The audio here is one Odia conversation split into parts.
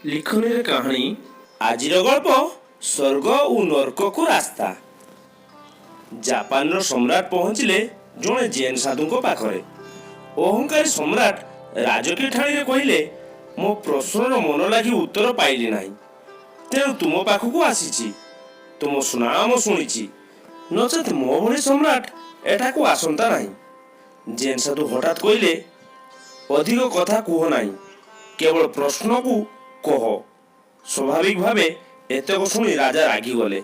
ଲିଖନୀରେ କାହାଣୀ। ଆଜିର ଗଳ୍ପ, ସ୍ୱର୍ଗ ଓ ନର୍କକୁ ରାସ୍ତା। ଜାପାନର ସମ୍ରାଟ ପହଞ୍ଚିଲେ ଜଣେ ଜେନ୍ ସାଧୁଙ୍କ ପାଖରେ। ଅହଙ୍କାରୀ ସମ୍ରାଟ ରାଜକୀୟ ଠାଣିରେ କହିଲେ, "ମୋ ପ୍ରଶ୍ନର ମନ ଲାଗି ଉତ୍ତର ପାଇଲି ନାହିଁ, ତେଣୁ ତୁମ ପାଖକୁ ଆସିଛି। ତୁମ ସୁନାମ ଶୁଣିଛି, ନଚେତ୍ ମୋ ଭଳି ସମ୍ରାଟ ଏଠାକୁ ଆସନ୍ତା ନାହିଁ।" ଜେନ୍ ସାଧୁ ହଠାତ୍ କହିଲେ, "ଅଧିକ କଥା କୁହ ନାହିଁ, କେବଳ ପ୍ରଶ୍ନକୁ କହ।" ସ୍ୱାଭାବିକ ଭାବେ ଏତକ ଶୁଣି ରାଜା ରାଗିଗଲେ।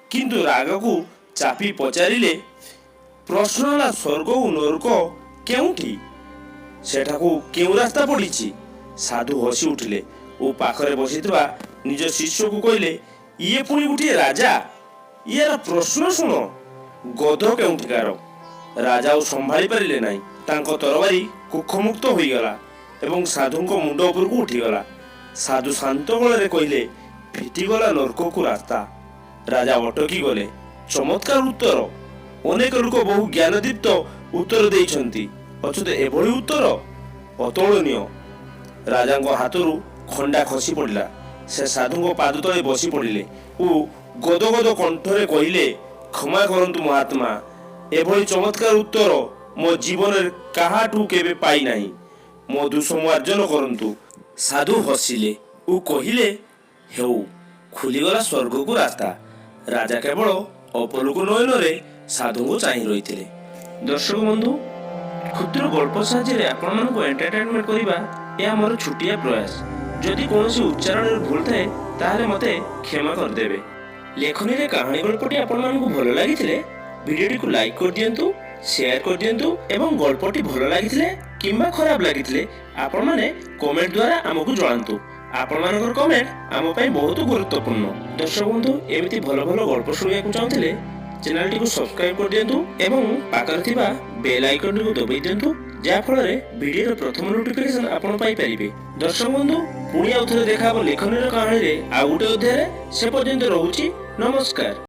କିନ୍ତୁ ରାଗକୁ ଚାପି ପଚାରିଲେ, "ପ୍ରଶ୍ନ ହେଲା, ସ୍ୱର୍ଗ ଓ ନର୍କ କେଉଁଠି? ସେଠାକୁ କେଉଁ ରାସ୍ତା ପଡ଼ିଛି?" ସାଧୁ ହସି ଉଠିଲେ ଓ ପାଖରେ ବସିଥିବା ନିଜ ଶିଷ୍ୟକୁ କହିଲେ, "ଇଏ ପୁଣି ଗୋଟିଏ ରାଜା! ଇଆର ପ୍ରଶ୍ନ ଶୁଣ, ଗଧ କେଉଁଠିକାର!" ରାଜା ଆଉ ସମ୍ଭାଳି ପାରିଲେ ନାହିଁ। ତାଙ୍କ ତରବାରୀ କୁକ୍ଷମୁକ୍ତ ହୋଇଗଲା ଏବଂ ସାଧୁଙ୍କ ମୁଣ୍ଡ ଉପରକୁ ଉଠିଗଲା। ସାଧୁ ଶାନ୍ତ ଗଳାରେ କହିଲେ, "ଫିଟିଗଲା ନର୍କକୁ ରାସ୍ତା।" ରାଜା ଅଟକି ଗଲେ। ଚମତ୍କାର ଉତ୍ତର! ଅନେକ ଲୋକ ବହୁ ଜ୍ଞାନଦୀପ୍ତ ଉତ୍ତର ଦେଇଛନ୍ତି, ଅଥଚ ଏଭଳି ଉତ୍ତର ଅତୁଳନୀୟ। ରାଜାଙ୍କ ହାତରୁ ଖଣ୍ଡା ଖସି ପଡ଼ିଲା। ସେ ସାଧୁଙ୍କ ପାଦ ତଳେ ବସି ପଡ଼ିଲେ ଓ ଗଦଗଦ କଣ୍ଠରେ କହିଲେ, "କ୍ଷମା କରନ୍ତୁ ମହାତ୍ମା, ଏଭଳି ଚମତ୍କାର ଉତ୍ତର ମୋ ଜୀବନରେ କାହାଠୁ କେବେ ପାଇନାହିଁ। ମୋ ଦୋଷ ମାର୍ଜନ କରନ୍ତୁ।" ସାଧୁ ହସିଲେ ଓ କହିଲେ, "ହେଉ, ଖୋଲିଗଲା ସ୍ୱର୍ଗକୁ ରାସ୍ତା।" ରାଜା କେବଳ ଅପଲକ ନୟନରେ ସାଧୁଙ୍କୁ ଚାହିଁ ରହିଥିଲେ। ଦର୍ଶକ ବନ୍ଧୁ, କ୍ଷୁଦ୍ର ଗଳ୍ପ ସାହାଯ୍ୟରେ ଆପଣମାନଙ୍କୁ ଏଣ୍ଟରଟେନମେଣ୍ଟ କରିବା ଏହା ମୋର ଛୋଟିଆ ପ୍ରୟାସ। ଯଦି କୌଣସି ଉଚ୍ଚାରଣରେ ଭୁଲ ଥାଏ, ତାହେଲେ ମୋତେ କ୍ଷମା କରିଦେବେ। ଲେଖନୀରେ କାହାଣୀ ଗଳ୍ପଟି ଆପଣମାନଙ୍କୁ ଭଲ ଲାଗିଥିଲେ ଭିଡ଼ିଓଟିକୁ ଲାଇକ୍ କରିଦିଅନ୍ତୁ, ସେୟାର କରିଦିଅନ୍ତୁ ଏବଂ ଗଳ୍ପଟି ଭଲ ଲାଗିଥିଲେ କିମ୍ବା ଖରାପ ଲାଗିଥିଲେ ଆପଣମାନେ କମେଣ୍ଟ ଦ୍ୱାରା ଆମକୁ ଜଣାନ୍ତୁ। ଆପଣମାନଙ୍କର କମେଣ୍ଟ ଆମ ପାଇଁ ବହୁତ ଗୁରୁତ୍ୱପୂର୍ଣ୍ଣ। ଦର୍ଶକ ବନ୍ଧୁ, ଏମିତି ଭଲ ଭଲ ଗଳ୍ପ ଶୁଣିବାକୁ ଚାହୁଁଥିଲେ ଚ୍ୟାନେଲଟିକୁ ସବସ୍କ୍ରାଇବ୍ କରିଦିଅନ୍ତୁ ଏବଂ ପାଖରେ ଥିବା ବେଲ୍ ଆଇକନ୍ଟିକୁ ଦବାଇ ଦିଅନ୍ତୁ, ଯାହାଫଳରେ ଭିଡ଼ିଓର ପ୍ରଥମ ନୋଟିଫିକେସନ୍ ଆପଣ ପାଇପାରିବେ। ଦର୍ଶକ ବନ୍ଧୁ, ପୁଣି ଆଉ ଥରେ ଦେଖା ହେବ ଲେଖନୀର କାହାଣୀରେ ଆଉ ଗୋଟେ ଅଧ୍ୟାୟରେ। ସେ ପର୍ଯ୍ୟନ୍ତ ରହୁଛି, ନମସ୍କାର।